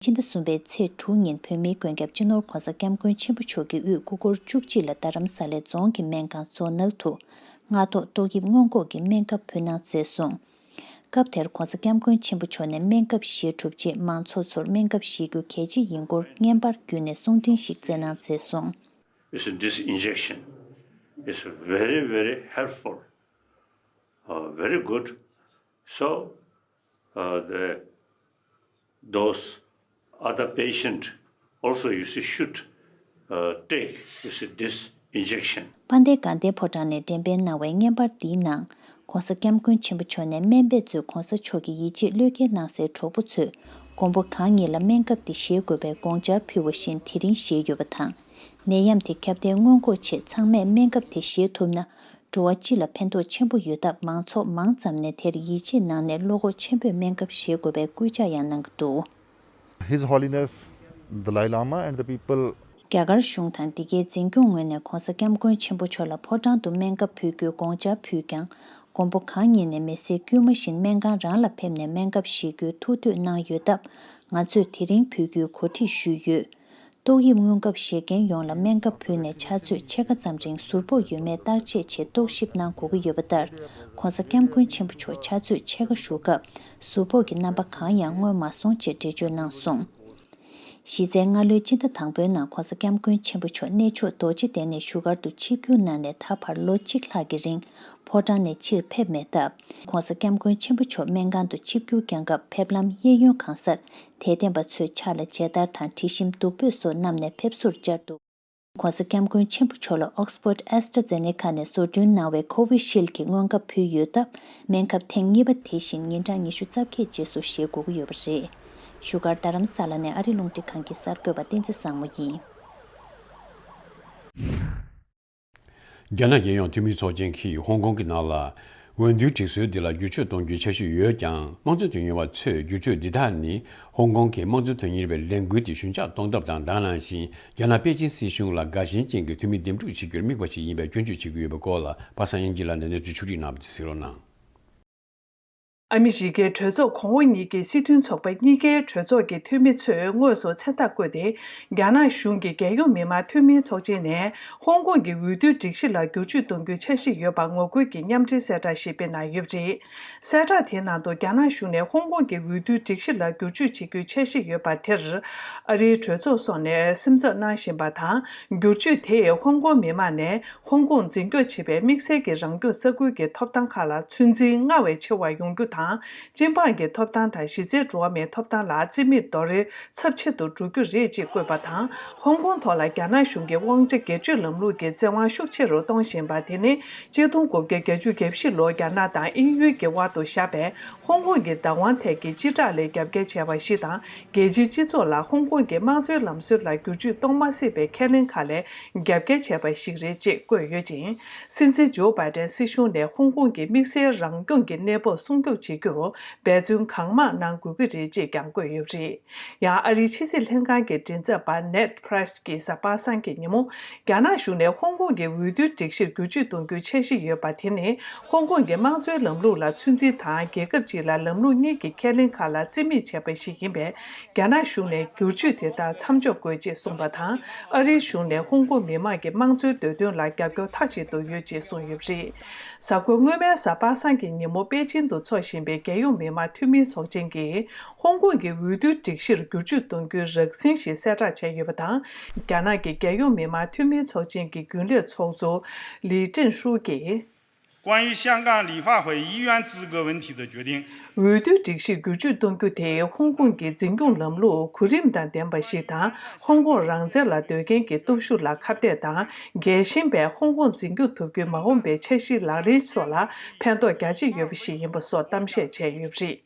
སྤྱི་ཟླ་གསུམ་པའི་ཚེས་དྲུག་ཉིན་བོད་མིའི་མགོན་སྐྱབས་སྤྱི་ནོར་༧གོང་ས་༧སྐྱབས་མགོན་ཆེན་པོ་མཆོག་གིས་དབུས་སྐུ་འཁོར་བཅུ་གཅིག་ལ་རྡ་རམ་ས་ལའི་རྫོང་གི་སྨན་ཁང་ཛོ་ནལ་དུ་སྔ་ཐོག་ཏོག་དབྱིབས་སྔོན་འགོག་གི་སྨན་ཁབ་ཕུལ་གནང་མཛད་སོང་། སྐབས་དེར་༧གོང་ས་༧སྐྱབས་མགོན་ཆེན་པོ་མཆོག་ནས་སྨན་ཁབ་བཞེས་གྲུབ་རྗེས་མང་ཚོགས་ཚོར་སྨན་ཁབ་བཞེས་རྒྱུ་གལ་ཆེ་ཡིན་སྐོར་བརྙན་པར་བརྒྱུད་ནས་གསུང་འཕྲིན་ཞིག་བསྩལ་གནང་མཛད་སོང་། You see, this injection is very, very helpful, uh, very good. So, uh, the, those other patient also, you see, should, uh, take, you see, this injection. དཔལ་ལྡན་དགའ་ལྡན་ཕོ་བྲང་ནས་འགྲེམས་སྤེལ་གནང་བའི་བརྙན་པར་འདིའི་ནང་། ༧གོང་ས་༧སྐྱབས་མགོན་ཆེན་པོ་མཆོག་ནས་སྨན་པས་གཙོས་༧གོང་ས་མཆོག་གི་ཡིད་ཆེས་བློས་འགེལ་གནང་སའི་གྲོགས་པོ་ཚོས་མགོན་པོ་གང་ཉིད་ལ་སྨན་ཁབ་དེ་བཞེས་དགོས་པའི་དགོངས་འཆར་ཕུལ་བ་བཞིན་དེ་རིང་བཞེས་ཡོད་པ་དང་། ནད་ཡམས་དེ་ཁྱབ་གདལ་སྔོན་འགོག་ཆེད་ཚང་མས་སྨན་ཁབ་དེ་བཞེས་ཐུབ་ན། འགྲོ་བ་སྤྱི་ལ་ཕན་ཐོགས་ཆེན་པོ་ཡོད་སྟབས། མང་ཚོགས་མང་ཙམ་ནས་དེར་ཡིད་ཆེས་གནང་ནས་བློ་ཁོག་ཆེན་པོས་སྨན་ཁབ་བཞེས་དགོས་པའི་སྐུལ་ལྕག་ཡང་གནང་གི་འདུག། His Holiness Dalai Lama and the people. རྒྱ་གར་གཞུང་དང་འདི་གའི་འཛིན་སྐྱོང་ངོས་ནས་༧གོང་ས་༧སྐྱབས་མགོན་ཆེན་པོ་མཆོག་ལ་ཕོ་བྲང་དུ་སྨན་ཁབ་ཕུལ་རྒྱུའི་དགོངས་འཆར་ཕུལ་ཀྱང་། མགོན་པོ་གང་ཉིད་ནས་མི་ཚེའི་དཀྱུས་མ་བཞིན་སྨན་ཁང་རང་ལ་ཕེབས་ནས་སྨན་ཁབ་བཞེས་རྒྱུའི་ཐུགས་འདོད་གནང་ཡོད་སྟབས། ང་ཚོས་དེ་རིང་ཕུལ་རྒྱུའི་གོ་སྒྲིག་ཞུས་ཡོད། ཏོག་དབྱིབས་སྔོན་ཁབ་བཞེས་མཁན་ཡོངས་ལ་སྨན་ཁབ་ཕུལ་ནས་ཕྱག་ཚོད་ཕྱེད་ཀ་ཙམ་རིང་ཟུར་ཕོག་ཡོད་མེད་བརྟག་དཔྱད་ཆེད་རྟོག་ཞིབ་གནང་དགོས་ཀྱི་ཡོད་པ་ལྟར། ༧གོང་ས་༧སྐྱབས་མགོན་ཆེན་པོ་མཆོག་ཕྱག་ཚོད་ཕྱེད་ཀ་བཞུགས་སྐབས། ཟུར་ཕོག་གི་རྣམ་པ་གང་ཡང་མངོན་མ་སོང་ཅེས་འགྲེལ་བརྗོད་གནང་སོང་། གཞི་རྩའི་སྔ་ལོའི་སྤྱི་ཟླ་དང་པོའི་ནང་༧གོང་ས་༧སྐྱབས་མགོན་ཆེན་པོ་མཆོག་གནས་མཆོག་རྡོ་རྗེ་གདན་ནས་བཞུགས་སྒར་དུ་ཆིབས་བསྒྱུར་གནང་ནས་ད་བར་ལོ་གཅིག་ལྷག་གི་རིང་ཕོ་བྲང་ནས་ཕྱིར་ཕེབས་མེད་སྟབས། ༧གོང་ས་༧སྐྱབས་མགོན་ཆེན་པོ་མཆོག་སྨན་ཁང་དུ་ཆིབས་བསྒྱུར་བསྐྱངས་སྐབས་ཕེབས་ལམ་གཡས་གཡོན་གང་སར་དད་ལྡན་པ་ཚོའི་ཕྱག་ལ་མཇལ་དར་དང་དྲི་ཞིམ་བདུག་སྤོས་སོགས་བསྣམས་ནས་ཕེབས་བསུར་བཅར་འདུག། ༧གོང་ས་༧སྐྱབས་མགོན་ཆེན་པོ་མཆོག་ལ་Oxford AstraZeneca ནས་བཟོ་སྐྲུན་གནང་བའི་Covishield གྱི་སྔོན་ཁབ་ཕུལ་ཡོད་སྟབས། སྨན་ཁབ་ཐེངས་གཉིས་པ་དེ་བཞིན་ཉིན་གྲངས་ཉི་ཤུ་རྩ་བརྒྱད་རྗེས་སུ་བཞེས་དགོས་ཀྱི་ཡོད་པ་རེད། བཞུགས་སྒར་རྡ་རམ་ས་ལ་ནས་ཨ་རི་རླུང་འཕྲིན་ཁང་གི་གསར་འགོད་པ་བསྟན་འཛིན་བཟང་མོ་ཡིན། རྒྱ་ནག་རྒྱལ་ཡོངས་འཐུས་མིའི་ཚོགས་ཆེན་གྱིས་ཧོང་ཀོང་གི་ནང་ལ། འོས་བསྡུའི་སྒྲིག་སྲོལ་འདི་ལ་བསྒྱུར་བཅོས་གཏོང་རྒྱུའི་འཆར་གཞི་ཡོད་ཀྱང་། དམངས་གཙོ་དོན་གཉེར་བ་ཚོས་བསྒྱུར་བཅོས་འདི་དག་ནི་ཧོང་ཀོང་གི་དམངས་གཙོ་དོན་གཉེར་བའི་ལས་འགུལ་དེ་ཞོད་འཇགས་གཏོང་ཐབས་དང་། དེ་ནང་བཞིན་རྒྱ་ནག་པེ་ཅིན་སྲིད་གཞུང་ལ་དགའ་ཞེན་ཅན་གྱི་འཐུས་མི་འདེམས་སྒྲུག་བྱེད་རྒྱུར་དམིགས་པ་ཞིག་ཡིན་པའི་སྐྱོན་བརྗོད་བྱེད་ཀྱི་ཡོད་པའི་སྐོར་ལ། པ་སངས་དབྱངས་སྐྱིད་ལགས་ནས་གནས་ཚུལ་ཕྱོགས་སྒྲིག་གནང་བ་དེ་གཟིགས་རོགས་གནང་། ཨ་མི་རི་ཀའི་གྲོས་ཚོགས་གོང་འོག་གཉིས་ཀྱི་སྲིད་དོན་ཚོགས་པ་གཉིས་ཀའི་གྲོས་ཚོགས་ཀྱི་འཐུས་མི་ཚོས་དངོས་སུ་མཚན་རྟགས་བཀོད་དེ། རྒྱ་ནག་གཞུང་གིས་རྒྱལ་ཡོངས་མི་དམངས་འཐུས་མིའི་ཚོགས་ཆེན་ནས་ཧོང་ཀོང་གི་འོས་བསྡུའི་སྒྲིག་གཞི་ལ་བསྒྱུར་བཅོས་གཏོང་རྒྱུའི་འཆར་གཞི་ཡོད་པར་ངོ་རྒོལ་གྱི་མཉམ་འབྲེལ་གསལ་བསྒྲགས་ཤིག་སྤེལ་གནང་ཡོད་པ་རེད། གསལ་བསྒྲགས་དེའི་ནང་དུ། རྒྱ་ནག་གཞུང་ནས་ཧོང་ཀོང་གི་འོས་བསྡུའི་སྒྲིག་གཞི་ལ་བསྒྱུར་བཅོས་བྱེད་རྒྱུའི་འཆར་གཞི་ཡོད་པ་དེར། ཨ་རིའི་གྲོས་ཚོགས་སོགས་ནས་སེམས་འཚབ་གནང་བཞིན་པ་དང་། བསྒྱུར་བཅོས་དེས་ཧོང་ཀོང་མི་དམངས་ནས་ཧོང་ཀོང་འཛིན་སྐྱོང་བྱེད་པའི་དམིགས་བསལ་གྱི་རང་སྐྱོང་ས་ཁུལ་གྱི་ཐོབ་ཐང་ཁག་ལ་ཚོད་འཛིན་སྔར་བས་ཆེ་བ་ཡོང་རྒྱུ་དང་། དང་། སྤྱི་འབངས་ཀྱི་ཐོབ་ཐང་དང་གཞི་རྩའི་འགྲོ་བ་མིའི་ཐོབ་ཐང་ལ་རྩིས་མེད་རྡོག་རོལ་ཚབས་ཆེ་དུ་འགྲོ་རྒྱུ་རེད་ཅེས་བཀོད་པ་དང་། ཧོང་ཀོང་ཐོག་ལ་རྒྱ་ནག་གཞུང་གི་དབང་ཆ་སྒེར་གཅོད་ལམ་ལུགས་ཀྱི་བཙན་དབང་ཤུགས་ཆེ་རུ་གཏོང་བཞིན་པ་དེ་ནི་གཅིག་སྟོང་དགུ་བརྒྱ་བརྒྱད་ཅུ་གྱ་བཞི་ལོར་རྒྱ་ནག་དང་དབྱིན་ཡུལ་གྱི་དབར་དུ་བཞག་པའི་ཧོང་ཀོང་གི་བདག་དབང་ཐད་ཀྱི་སྤྱི་བསྒྲགས་ལས་རྒྱབ་འགལ་བྱས་པ་ཞིག་དང་། རྒྱལ་སྤྱིའི་སྤྱི་ཚོགས་ལ་ཧོང་ཀོང་གི་དམངས་གཙོའི་ལམ་སྲོལ་ལ་བསྒྱུར་བཅོས་གཏོང་མ་སྲིད་པའི་ཁས་ལེན་ཁག་ལས་རྒྱབ་འགལ་བྱས་པ་ཞིག་རེད་ཅེས་བཀོད་ཡོད་ཅིང་། སྲིད་འཛིན་ཇོ་བྷའི་ཏན་སྲིད་གཞུང་ནས་ཧོང་ཀོང་གི་དམིགས་བསལ་རང་སྐྱོང་གི་གནས་བབ་སྲུང་སྐྱོབ་བྱེད་རྒྱུར་འབད་བརྩོན་གང་མང་གནང་དགོས་ཀྱི་རེད་ཅེས་ཀྱང་བཀོད་ཡོད་པ་རེད། ཡང་ཨ་རིའི་ཕྱི་སྲིད་ལྷན་ཁང་གི་མགྲིན་ཚབ་པ་ནེད་པྲེས་ཀྱིས་གཟའ་པ་སངས་ཀྱི་ཉིན་མོ། རྒྱ་ནག་གཞུང་ནས་ཧོང་ཀོང་གི་འོས་བསྡུའི་སྒྲིག་གཞིར་བསྒྱུར་བཅོས་གཏོང་རྒྱུའི་འཆར་གཞི་ཡོད་པ་དེ་ནི། ཧོང་ཀོང་གི་དམངས་གཙོའི་ལམ་ལུགས་ལ་ཚོད་འཛིན་དང་། རྒྱལ་ཁབ་ཅིག་ལ་ལམ་ལུགས་གཉིས་ཀྱི་ཁས་ལེན་ཁག་ལ་རྩིས་མེད་བྱས་པ་ཞིག་ཡིན་པས། རྒྱ་ནག་གཞུང་ནས་བསྒྱུར་བཅོས་དེ་དག་མཚམས་འཇོག་དགོས་ཅེས་གསུངས་པ་དང་། ཨ་རིའི་གཞུང་ནས་ཧོང་ཀོང་མི་མང་གི་དམངས་གཙོའི་འདོད་དོན་ལ་རྒྱབ་སྐྱོར་མཐའ་གཅིག་ཏུ་ཡོད་ཅེས་གསུངས་ཡོད་པ་རེད། གཟའ་འཁོར་སྔོན་མའི་གཟའ་པ་སངས་ཀྱི་ཉིན་མོ་པེ་ཅིན་དུ་འཚོགས་བཞིན་པའི་རྒྱལ་ཡོངས་མི་དམངས་འཐུས་མིའི་ཚོགས་ཆེན་གྱིས། ཧོང་ཀོང་གི་འོས་བསྡུའི་སྒྲིག་གཞིར་བསྒྱུར་བཅོས་གཏོང་རྒྱུའི་རགས་ཟིན་ཞིག་གསལ་བསྒྲགས་བྱས་ཡོད་པ་དང་། རྒྱ་ནག་གི་རྒྱལ་ཡོངས་མི་དམངས་འཐུས་མིའི་ཚོགས་ཆེན་གྱི་རྒྱུན་ལས་ཚོགས་གཙོ་ལི་ཀྲིན་ཧྲུའུ་ཀྱིས། 关于香港立法会议员资格问题的决定。 འོས་བསྡུའི་སྒྲིག་གཞིར་བསྒྱུར་བཅོས་གཏོང་རྒྱུ་དེ་ཧོང་ཀོང་གི་འཛིན་སྐྱོང་ལམ་ལུགས་གོ་རིམ་དང་ལྡན་པ་ཞིག་དང་། ཧོང་ཀོང་རང་བཙན་ལ་འདོད་མཁན་གྱི་སྟོབས་ཤུགས་ལ་ཁ་གཏད་དང་། རྒྱལ་ཞེན་པས་ཧོང་ཀོང་འཛིན་སྐྱོང་ཐུབ་རྒྱུའི་མ་འོངས་པའི་འཆར་གཞི་ལག་ལེན་སོགས་ལ་ཕན་ཐོགས་རྒྱ་ཆེ་ཡོད་པ་ཞིག་ཡིན་པ་སོགས་གཏམ་བཤད་བྱས་ཡོད་པ་རེད།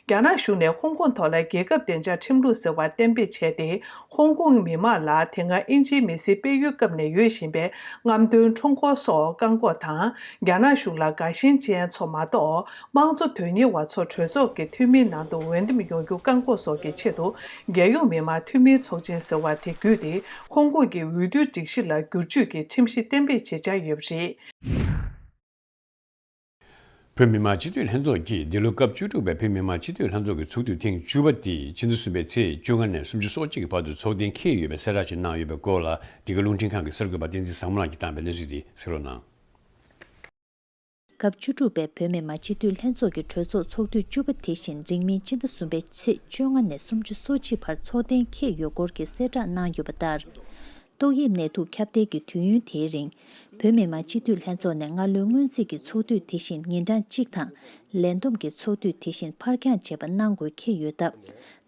རྒྱ་ནག་གཞུང་ནས་ཧོང་ཀོང་ཐོག་ལ་རྒྱལ་ཁབ་བདེ་འཇགས་ཁྲིམས་ལུགས་ཟེར་བ་གཏན་འབེབས་བྱས་ཏེ། ཧོང་ཀོང་མི་མང་ལ་དེ་སྔ་དབྱིན་ཇིའི་མི་སེར་སྤེལ་ཡུལ་སྐབས་ནས་ཡོད་བཞིན་པའི་རྔམ་སྟོན་ཁྲོམ་སྐོར་སོགས་བཀག་འགོག་དང་། རྒྱ་ནག་གཞུང་ལ་དགའ་ཞེན་ཅན་ཚོ་མ་གཏོགས། དམངས་གཙོ་དོན་གཉེར་བ་ཚོ་གྲོས་ཚོགས་ཀྱི་འཐུས་མིའི་ནང་དུ་འོས་འདེམས་ཡོང་རྒྱུ་བཀག་འགོག་སོགས་ཀྱི་ཆེད་དུ། རྒྱལ་ཡོངས་མི་དམངས་འཐུས་མིའི་ཚོགས་ཆེན་ཟེར་བ་དེ་བརྒྱུད་དེ། ཧོང་ཀོང་གི་འོས་བསྡུའི་སྒྲིག་གཞི་ལ་བསྒྱུར་བཅོས་ཀྱི་ཁྲིམས་གཞི་གཏན་འབེབས་བྱེད་འཆར་ཡོད་པ་རེད། བོད་མི་མང་སྤྱི་འཐུས་ལྷན་ཚོགས་ཀྱིས་འདི་ལོ་སྐབས་བཅུ་དྲུག་པའི་བོད་མི་མང་སྤྱི་འཐུས་ལྷན་ཚོགས་ཀྱི་ཚོགས་དུས་ཐེངས་བཅུ་པ་དེ་ཕྱི་ཟླ་གསུམ་པའི་ཚེས་བཅོ་ལྔ་ནས་སུམ་ཅུ་སོ་གཅིག་གི་བར་དུ་འཚོགས་གཏན་འཁེལ་ཡོད་པའི་གསལ་བསྒྲགས་ཤིག་གནང་ཡོད་པའི་སྐོར་ལ། འདི་ག་རླུང་འཕྲིན་ཁང་གི་གསར་འགོད་པ་བསྟན་འཛིན་བཟང་མོ་ལགས་ཀྱིས་བཏང་བའི་གནས་ཚུལ་དེ་གསན་རོགས་གནང་། སྐབས་བཅུ་དྲུག་པའི་བོད་མི་མང་སྤྱི་འཐུས་ལྷན་ཚོགས་ཀྱི་གྲོས་ཚོགས་ཚོགས་དུས་བཅུ་པ་དེ་བཞིན་རིང་མིན་ཕྱི་ཟླ་གསུམ་པའི་ཚེས་བཅོ་ལྔ་ནས་སུམ་ཅུ་སོ་གཅིག་བར་འཚོགས་གཏན་འཁེལ་ཡོད་སྐོར་གྱི་གསལ་བསྒྲགས་གནང་ཡོད་པ་ལྟར། ཏོག་དབྱིབས་ནད་དུག་ཁྱབ་གདལ་གྱི་དུས་ཡུན་དེའི་རིང་། བོད་མི་མང་སྤྱི་འཐུས་ལྷན་ཚོགས་ནས་སྔ་ལོའི་སྔོན་རྩིས་ཀྱི་ཚོགས་དུས་དེ་བཞིན་ཉིན་གྲངས་གཅིག་དང་། ལས་བསྡོམས་ཀྱི་ཚོགས་དུས་དེ་བཞིན་ཕར་འགྱངས་བྱས་པ་གནང་དགོས་འཁེལ་ཡོད་སྟབས།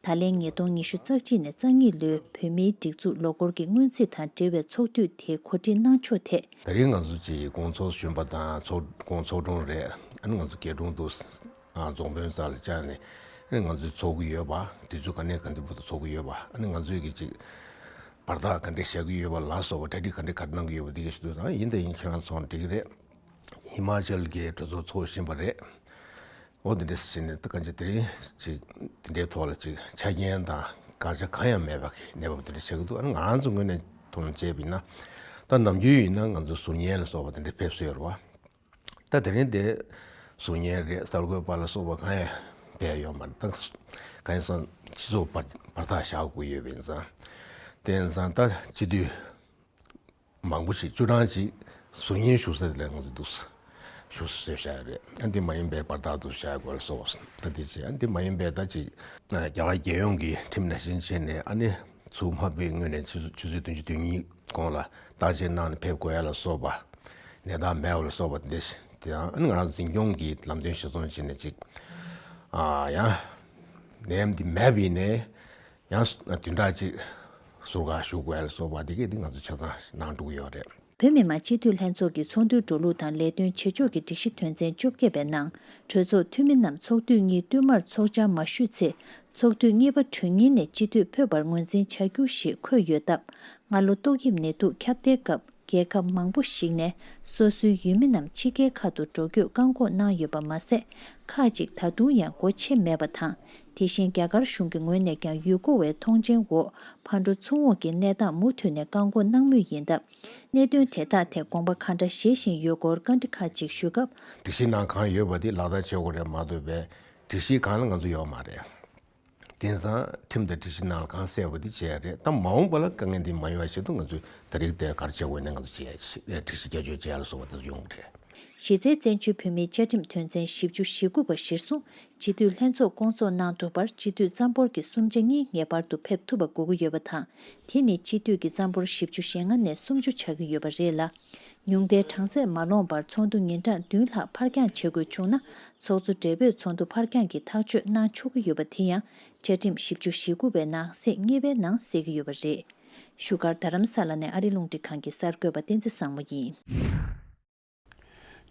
ད་ལན་ཉིས་སྟོང་ཉི་ཤུ་རྩ་གཅིག་ནས་རྩ་གཉིས་ལོའི་བོད་མིའི་སྒྲིག་འཛུགས་ལོ་འཁོར་གྱི་སྔོན་རྩིས་དང་འབྲེལ་བའི་ཚོགས་དུས་དེ་གོ་སྒྲིག་གནང་ཕྱོགས་ཐད། ད་རིང་ང་ཚོ་ཅིག་དགོང་ཚོགས་གཞོན་པ་དང་ཚོགས་དགོང་ཚོགས་དྲུང་རེད། ཨ་ནི་ང་ཚོ་རྒྱལ་དྲུང་འདུག་ཨ་རྫོང་དཔོན་རྩ་ལ་བཅར་ནས་ཨ་ནི་ང་ཚོས་ཚོགས་ཀྱི་ཡོད་པ། དུས་ཚོད་ག་ནས་ག་འདི་བར་དུ་ཚོགས་ཀྱི་ཡོད་པ། ཨ་ནི་ང་ཚོས་ཀྱི་ཅིག་བར་ཐག་ག་འདྲས་བཞག་གི་ཡོད་པ་ལ་སོགས་པ། གྲ་སྒྲིག་ག་འདྲས་ག་འདྲས་གནང་གི་ཡོད་པ། འདི་ག་ཞུ་དུས་དང་། ཡིན་དང་ཡིན། ཁྱེད་རང་ཚོ་འགྲིག་གི་རེད། ཧི་མ་ཅལ་གྱི་གྲོས་ཚོགས་ཚོགས་བཞིན་པ་རེད། འོ་དེ་འདྲས་བྱས་ནས་ད་གང་ཅི་དེ་རིང་ཅིག་དེ་འདྲའི་ཐོག་ལ་ཅིག་ཆ་རྐྱེན་དང་དགག་བྱ་གང་ཡང་མེད་པ་གི་གནས་བབ་དེ་འདྲ་ཆགས་ཀྱི་འདུག་ཨ་ནི་ང་རང་ཚོ་ངོས་ནས་མཐོང་བྱས་པ་ཡིན་ན། ད་ནམ་རྒྱུན་ཡིན་ན་ང་ཚོ་ཟུར་ཉན་ལ་སོགས་པ་དེ་འདྲ་ཕེབས་སྲོལ་ཡོད་རེད་བ། ད་དེ་རིང་དེ་ཟུར་ཉན་རེད། གསར་འགོད་པ་ལ་སོགས་པ་གང་ཡང་ཕེབས་ཡོད་མ་རེད། ད་གང་ཡིན་ཟེར་ན་སྤྱི་ཚོགས་བར་བར་ཐག་བཞག་དགོས་ཡོད་པ་ཡིན་ཙང་། དེ་ཡིན་ཙང་ད་སྤྱི་འཐུས་མང་པོ་ཞིག་བཅུ་གྲངས་ཅིག་ཟུར་ཉན་བཞུགས་ས་དེ་ལ་ང་ཚོ་འདུག་བཞུགས་ས་བཟོས་བཞག་ཡོད་རེད། ཨ་འདི་མ་ཡིན་པའི་བར་ཐག་ཏུ་བཞག་དགོས་ལ་སོགས་པ། ད་འདི་བྱས། ཨ་འདི་མ་ཡིན་པའི་ད་ཅིག་རྒྱ་གར་རྒྱལ་ཡོངས་ཀྱི་ཁྲིམས་ནང་བཞིན་བྱས་ནས། ཨ་ནི་ཚུར་མ་ཕེབས་སྔོན་ནས་ཆུ་ཚོད་ཆུ་ཚོད་བདུན་ཅུ་དོན་གཉིས་གོང་ལ་བརྟག་དཔྱད་གནང་ནས་ཕེབས་དགོས་ཡ་ལ་སོགས་པ། ནད་རྟགས་མེད་པ་ལ་སོགས་པ་དེ་འདྲ་ཞིག། དེ་ཡང་ཨ་ནི་ང་རང་འཛིན་སྐྱོང་གི་ལམ་སྟོན་གཞིར་བཟུང་བྱས་ནས་ཅིག་ཨ་ཡང་ནད་ཡམས་འདི་མེད་པ་ཡིན་ནའི། ཡང་བདུན་ཕྲག་གཅིག་ཟུར་བཀག་ཞུ་དགོས་ལ་སོགས་པ་དེ་གས་འདི་ང་ཚོ་ཆ་ཚང་གནང་འགྲོ་གི་ཡོད་རེད། བོད་མི་མང་སྤྱི་འཐུས་ལྷན་ཚོགས་ཀྱི་ཚོགས་འདུའི་འགྲོ་ལུགས་དང་ལས་དོན་བྱེད་ཕྱོགས་ཀྱི་སྒྲིག་གཞི་དོན་ཚན་བཅོ་བརྒྱད་པའི་ནང་། གྲོས་ཚོགས་འཐུས་མི་རྣམས་ཚོགས་དུས་གཉིས་བསྟུད་མར་ཚོགས་བཅར་མ་ཞུས་ཚེ། ཚོགས་དུས་གཉིས་པ་གྲོལ་ཉིན་ནས་སྤྱི་འཐུས་ཕོད་པར་ངོས་འཛིན་བྱ་རྒྱུ་ཞེས་འཁོད་ཡོད་སྟབས། སྔ་ལོ་ཏོག་དབྱིབས་ནད་དུག་ཁྱབ་གདལ་སྐབས། རྒྱལ་ཁབ་མང་པོ་ཞིག་ནས་སོ་སོའི་ཡུལ་མི་རྣམས་ཕྱི་རྒྱལ་ཁག་ཏུ་འགྲོ་སྐྱོད་བཀག་འགོག་གནང་ཡོད་པ་མ་ཟད། ཁག་ཅིག་ད་དུང་ཡང་སྒོ་ཕྱེ་མེད་པ་དང་། དེ་བཞིན་རྒྱ་གར་གཞུང་གི་ངོས་ནས་ཀྱང་ཡུལ་སྐོར་བའི་ཐོངས་མཆན་འོག་ཕར་འགྲོ་ཚུར་འོང་གི་གནས་སྟངས་མུ་མཐུད་ནས་བཀག་འགོག་གནང་མུས་ཡིན་སྟབས། གནད་དོན་དེ་དག་ཐད་དགོངས་པ་ག་འདྲ་བཞེས་བཞིན་ཡོད་སྐོར་བཀའ་འདྲི་ཁག་ཅིག་ཞུས་སྐབས། སྒྲིག་གཞི་ནང་གང་ཡོད་པ་དེ་ལག་བསྟར་བྱེད་དགོས་རེད་མ་གཏོགས་པའི་སྒྲིག་གཞི་སྒང་ལ་ང་ཚོ་ཡོད་མ་རེད། དེང་སང་ཁྲིམས་དང་སྒྲིག་གཞི་ནང་ལ་གང་གསལ་བ་དེ་བྱས་རེད། ད་མ་འོངས་པ་ལ་དཀའ་ངལ་འདི་མ་ཡོང་བ་ཆེད་དུ་ང་ཚོས་ད་རེས་དེ་ག་རེ་བྱེད་དགོས་ན་ང་ཚོ་བྱས་ཡ་ཆེ། སྒྲིག་གཞི་བསྐྱར་བཅོས་བྱས་ལ་སོགས་པ་དེ་ཚོ་ཡོང་གི་རེད། གཞི་རྩའི་བཙན་བྱོལ་བོད་མིའི་བཅའ་ཁྲིམས་དོན་ཚན་བཞི་བཅུ་ཞེ་དགུ་པ་གཞིར་བཟུང་སྤྱི་འཐུས་ལྷན་ཚོགས་སྐོང་ཚོགས་གནང་ཐུབ་པར་སྤྱི་འཐུས་རྩ་འབོར་གྱི་གསུམ་ཆ་གཉིས་ངེས་པར་དུ་ཕེབས་ཐུབ་པ་དགོས་ཀྱི་ཡོད་པ་དང་། དེ་ནི་སྤྱི་འཐུས་ཀྱི་རྩ་འབོར་བཞི་བཅུ་ཞེ་ལྔ་ནས་སུམ་ཅུ་ཆགས་ཀྱི་ཡོད་པ་རེད་ལ། ཉུང་མཐའི་གྲངས་ཚད་མ་ལོངས་པར་ཚོགས་འདུ་ཉིན་གྲངས་བདུན་ལྷག་ཕར་འགྱངས་བྱེད་དགོས་བྱུང་ན། ཚོགས་གཙོ་སྦྲེལ་པོས་ཚོགས་འདུ་ཕར་འགྱངས་ཀྱི་ཐག་གཅོད་གནང་ཆོག་གི་ཡོད་པ་དེ་ཡང་བཅའ་ཁྲིམས་བཞི་བཅུ་ཞེ་དགུ་པའི་ནང་གསེས་གཉིས་པའི་ནང་གསལ་གྱི་ཡོད་པ་རེད། བཞུགས་སྒར་རྡ་རམ་ས་ལ་ནས་ཨ་རི་རླུང་འཕྲིན་ཁང་གི་གསར་འགོད་པ་བསྟན་འཛིན་བཟང་མོ་ཡིན།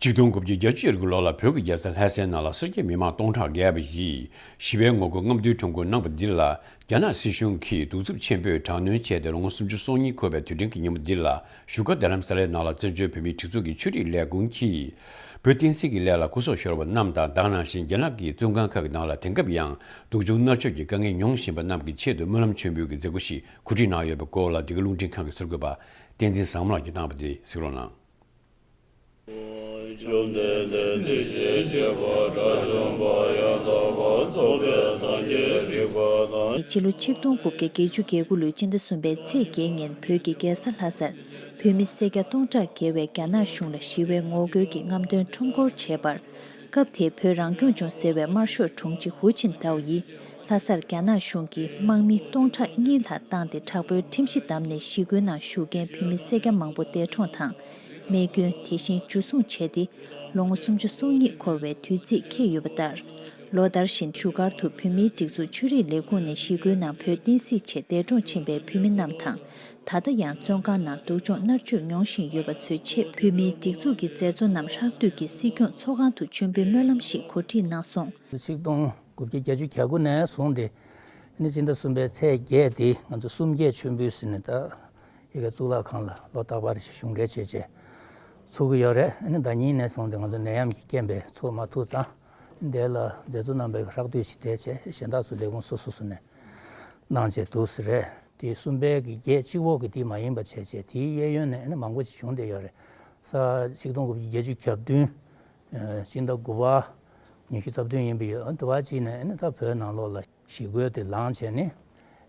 ཆིག་སྟོང་དགུ་བརྒྱ་བརྒྱད་ཅུ་གྱ་དགུ་ལོ་ལ་བོད་ཀྱི་རྒྱལ་ས་ལྷ་སའི་ནང་ལ་སེར་སྐྱ་མི་མང་སྟོང་ཕྲག་བརྒལ་བ་ཞིག་ཞི་བའི་ངོ་རྒོལ་རྔམ་སྟོན་ཁྲོམ་སྐོར་གནང་བ་འདི་ལ་རྒྱ་ནག་སྲིད་གཞུང་གིས་གདུག་རྩུབ་ཆེན་པོས་དྲག་གནོན་བྱས་ཏེ་ལོ་ངོ་སུམ་ཅུ་སོ་གཉིས་འཁོར་བའི་དུས་དྲན་གྱི་ཉིན་མོ་འདི་ལ་བཞུགས་སྒར་རྡ་རམ་ས་ལའི་ནང་ལ་བཙན་བྱོལ་བོད་མིའི་སྒྲིག་འཛུགས་ཀྱི་ཆོས་རིག་ལས་ཁུངས་ཀྱིས་བོད་བསྟན་སྲིད་ཀྱི་ལས་ལ་སྐུ་སྲོག་ཤོར་བ་རྣམས་དང་དེ་ནང་བཞིན་རྒྱ་ནག་གི་བཙོན་ཁང་ཁག་གི་ནང་ལ་དེང་སྐབས་ཡང་སྡུག་སྦྱོང་མནར་གཅོད་ཀྱི་དཀའ་ངལ་མྱོང་བཞིན་པ་རྣམས་ཀྱི་ཆེད་དུ་སྨོན་ལམ་མཆོད་འབུལ་གྱི་མཛད་སྒོ་ཞིག་གོ་སྒྲིག་གནང་ཡོད་པའི་སྐོར་ལ་འདི་ག་རླུང་འཕྲིན་ཁང་གི་གསར་འགོད་པ་བསྟན་འཛིན་བཟང་མོ་ལགས་ཀྱིས་བཏང་བ་དེ་གཟིགས་རོགས་གནང་། བཅོམ་ལྡན་འདས་ནི་ཞེས་བྱ་བ་དགྲ་བཅོམ་པ་ཡང་དག་པར་རྫོགས་པའི་སངས་རྒྱས་རིག་པ་དང་། སྤྱི་ལོ་ཆིག་སྟོང་དགུ་བརྒྱ་བརྒྱད་ཅུ་གྱ་དགུ་ལོའི་སྤྱི་ཟླ་གསུམ་པའི་ཚེས་བརྒྱད་ཉིན་བོད་ཀྱི་རྒྱལ་ས་ལྷ་སར་བོད་མི་སེར་སྐྱ་སྟོང་ཕྲག་བརྒལ་བས་རྒྱ་ནག་གཞུང་ལ་ཞི་བའི་ངོ་རྒོལ་གྱི་རྔམ་སྟོན་ཁྲོམ་སྐོར་བྱས་པར། སྐབས་དེའི་བོད་རང་སྐྱོང་ལྗོངས་ཟེར་བའི་དམར་ཤོག་དྲུང་ཆེ་ཧུའུ་ཅིན་ཐའོ་ཡིས་ལྷ་སར་རྒྱ་ནག་གཞུང་གིས་དམག་མི་སྟོང་ཕྲག་གཉིས་ལྷག་བཏང་སྟེ་དྲག་པོའི་ཁྲིམས་གཞི་བསྡམས་ནས་ཞི་རྒོལ་ནང་ཞུགས་མཁན་བོད་མི་སེར་སྐྱ་མང་པོ་འདས་གྲོངས་དང་། རྨས་སྐྱོན། དེ་བཞིན་འཇུ་བཟུང་བྱས་ཏེ། ལོ་ངོ་སུམ་ཅུ་སོ་གཉིས་འཁོར་བའི་དུས་ཚིགས་འཁེལ་ཡོད་པ་ལྟར། ལོ་ལྟར་བཞིན་བཞུགས་སྒར་དུ་བོད་མིའི་སྒྲིག་འཛུགས་ཆོས་རིག་ལས་ཁུངས་ནས་ཞི་རྒོལ་ནང་བོད་བསྟན་སྲིད་ཆེད་འདས་གྲོངས་ཕྱིན་པའི་བོད་མི་རྣམས་དང་། ད་ལྟ་ཡང་བཙོན་ཁང་ནང་སྡུག་སྦྱོང་མནར་གཅོད་མྱོང་བཞིན་ཡོད་པ་ཚོའི་ཆེད་བོད་མིའི་སྒྲིག་འཛུགས་ཀྱི་མཛད་གཙོ་རྣམས་ཧྲག་བསྡུས་ཀྱིས་སྲིད་སྐྱོང་ཚོགས་ཁང་དུ་མཆོད་འབུལ་སྨོན་ལམ་ཞིག་གོ་སྒྲིག་གནང་སོང་། ཆིག་སྟོང་དགུ་བརྒྱ་བརྒྱད་ཅུ་གྱ་དགུ་ནས་བཟུང་སྟེ། ཨ་ནི་སྤྱི་ཟླ་གསུམ་པའི་ཚེས་བརྒྱད་དེ་ང་ཚོ་གསུམ་བརྒྱད་མཆོད་འབུལ་ཟེར་ནས་ད་ཡ་གི་གཙུག་ལག་ཁང་ལ་ལོ་རྟག་པར་ཞིག་གཞུང་འབྲེལ་བྱས་བྱས་ཚུགས་ཀྱི་ཡོད་རེད། ཨ་ནི་ཟླ་ཉིན་ནས་བཟུང་སྟེ་ང་ཚོ་ནད་ཡམས་ཀྱི་རྐྱེན་པས་ཚུགས་མ་ཐུབ་ཙང་། དེ་ལ་མཛད་གཙོ་རྣམ་པས་ཧྲག་བསྡུས་ཤིག་བསྡད་བྱས་གཞན་དག་ཚོ་ལས་ཁུངས་སོ་སོ་སོ་ནས་གནང་བྱས་འདུག་ཟེར་རེད། དེ་གསུམ་པའི་གི་བརྒྱད་གཅིག་པོ་གི་དེ་མ་ཡིན་པ་བྱས་བྱས་དེའི་གཡས་གཡོན་ནས་ཨ་ནི་མང་པོ་ཞིག་བྱུང་བསྡད་ཡོད་རེད། ས་ཆིག་སྟོང་དགུ་བརྒྱ་བརྒྱད་ཅུ་གྱ་བདུན། ཨ་སྤྱི་ཟླ་དགུ་པ་ཉི་ཤུ་རྩ་བདུན་ཡིན་པ་ཡོད། ཨ་དུ་བ་གཅིག་ནས་ཨ་ནི་ད་བོད་ནང་ལོགས་ལ་ཞི་རྒོལ་དེ་ལངས་བྱས་ནས།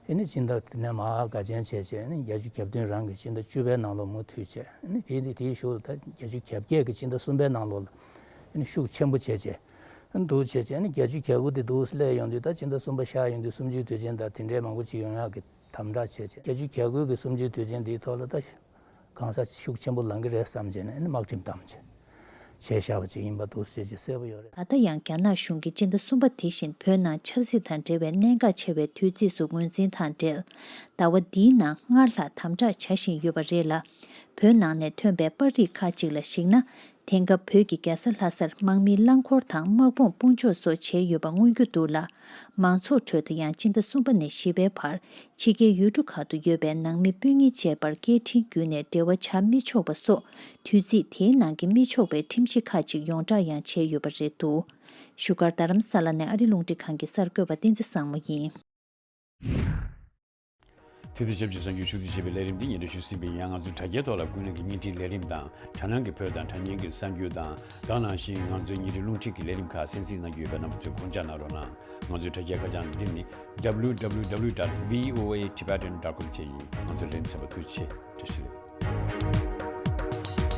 ཨ་ནི་སྤྱི་ཟླ་དེ་ནས་མར་དགའ་ཆེན་བྱས་བྱས་ཨ་ནི་བརྒྱད་ཅུ་གྱ་བདུན་རང་གི་སྤྱི་ཟླ་བཅུ་པའི་ནང་ལོགས་མུ་མཐུད་བྱས། ཨ་ནི་དེ་དེ་དེའི་གཞུག་ལ་ད་བརྒྱད་ཅུ་གྱ་བརྒྱད་ཀྱི་སྤྱི་ཟླ་གསུམ་པའི་ནང་ལོགས་ལ་ཨ་ནི་ཤུགས་ཆེན་པོ་བྱས་བྱས་ཨ་ནི་འདུག་བྱས་བྱས་ཨ་ནི་བརྒྱད་ཅུ་གྱ་དགུ་དེ་འདུག་སླེབས་ཡོང་དུས་ད་སྤྱི་ཟླ་གསུམ་པ་ཤར་ཡོང་དུས་གསུམ་བཅུའི་དུས་ཆེན་དང་དེ་འདྲའི་མང་པོ་ཅིག་ཡོང་ཡག་གི་དམ་དྲག་བྱས་བྱས། བརྒྱད་ཅུ་གྱ་དགུ་གི་གསུམ་བཅུའི་དུས་ཆེན་འདིའི་ཐོག་ལ་ད་གང་ས་ཤུགས་ཆེན་པོ་ལང་གི་རེད་བསམ་བྱས་ནས་ཨ་ནི་དམག་ཁྲིམས་བསྡམས་བྱས་བྱས་བཞག་པ་ཅིག་ཡིན་པ་འདུག་ཟེར་གྱི་གསལ་པོ་ཡོད་རེད། ད་ལྟ་ཡང་རྒྱ་ནག་གཞུང་གིས་སྤྱི་ཟླ་གསུམ་པ་དེ་བཞིན་བོད་ནང་ཆབ་སྲིད་དང་འབྲེལ་བའི་གནད་འགག་ཆེ་བའི་དུས་ཚིགས་སུ་ངོས་འཛིན་དང་འབྲེལ། ཟླ་བ་འདིའི་ནང་སྔར་ལྷག་དམ་དྲག་བྱ་བཞིན་ཡོད་པ་རེད་ལ། བོད་ནང་ནས་ཐོན་པའི་པར་རིས་ཁག་ཅིག་ལ་གཞིགས་ན། དེང་སྐབས་བོད་ཀྱི་རྒྱལ་ས་ལྷ་སར་དམག་མིའི་རླངས་འཁོར་དང་དམག་དཔུང་དཔུང་འཇོག་སོགས་བྱས་ཡོད་པ་མངོན་རྒྱུ་འདུག་ལ། མང་ཚོགས་ཁྲོད་དུ་ཡང་སྤྱི་ཟླ་གསུམ་པ་ནས་བཞི་པའི་བར་ཕྱི་རྒྱལ་ཡུལ་གྲུ་ཁག་ཏུ་ཡོད་པའི་ནང་མི་སྤུན་ཉེ་བཅས་བར་སྐད་འཕྲིན་བརྒྱུད་ནས་འབྲེལ་བ་བྱ་མི་ཆོག་པ་སོགས་དུས་ཚིགས་དེའི་ནང་གི་མི་ཆོག་པའི་ཁྲིམས་གཞི་ཁག་ཅིག་ཡོངས་བསྒྲགས་ཡང་བྱས་ཡོད་པ་རེད་འདུག་བཞུགས་སྒར་རྡ་རམ་ས་ལ་ནས་ཨ་རི་རླུང་འཕྲིན་ཁང་གི་གསར་འགོད་པ་བསྟན་འཛིན་བཟང་མོ་ཡིན། དེ་དང་ཆབས་ཅིག་གསར་འགྱུར་ཞུ་གཏུག་བྱེད་པའི་ལས་རིམ་འདི་སྙན་སྒྲོན་ཞུས་ཟིན་པ་ཡིན། ང་ཚོའི་དྲ་རྒྱའི་ཐོག་ལ་ཀུན་གླེང་གི་བརྙན་འཕྲིན་ལས་རིམ་དང་དྲ་སྣང་གི་བོད་དང་དྲ་བརྙན་གྱི་གསར་འགྱུར་དང་དེ་ནང་བཞིན་ང་ཚོའི་ཉིན་རེའི་རླུང་འཕྲིན་གྱི་ལས་རིམ་ཁག་གསན་གཟིགས་གནང་རྒྱུ་ཡོད་པས་རྣམ་པ་ཚོས་དགོངས་འཇགས་གནང་རོགས་གནང་། ང་ཚོའི་དྲ་རྒྱའི་ཁ་བྱང་འདི་ནི་W W W dot V O A Tibetan dot com བཅས་ཡིན། ང་ཚོ་ལན་ཚན་པ་ཐུགས་རྗེ་ཆེ། བཀྲ་ཤིས་བདེ་ལེགས།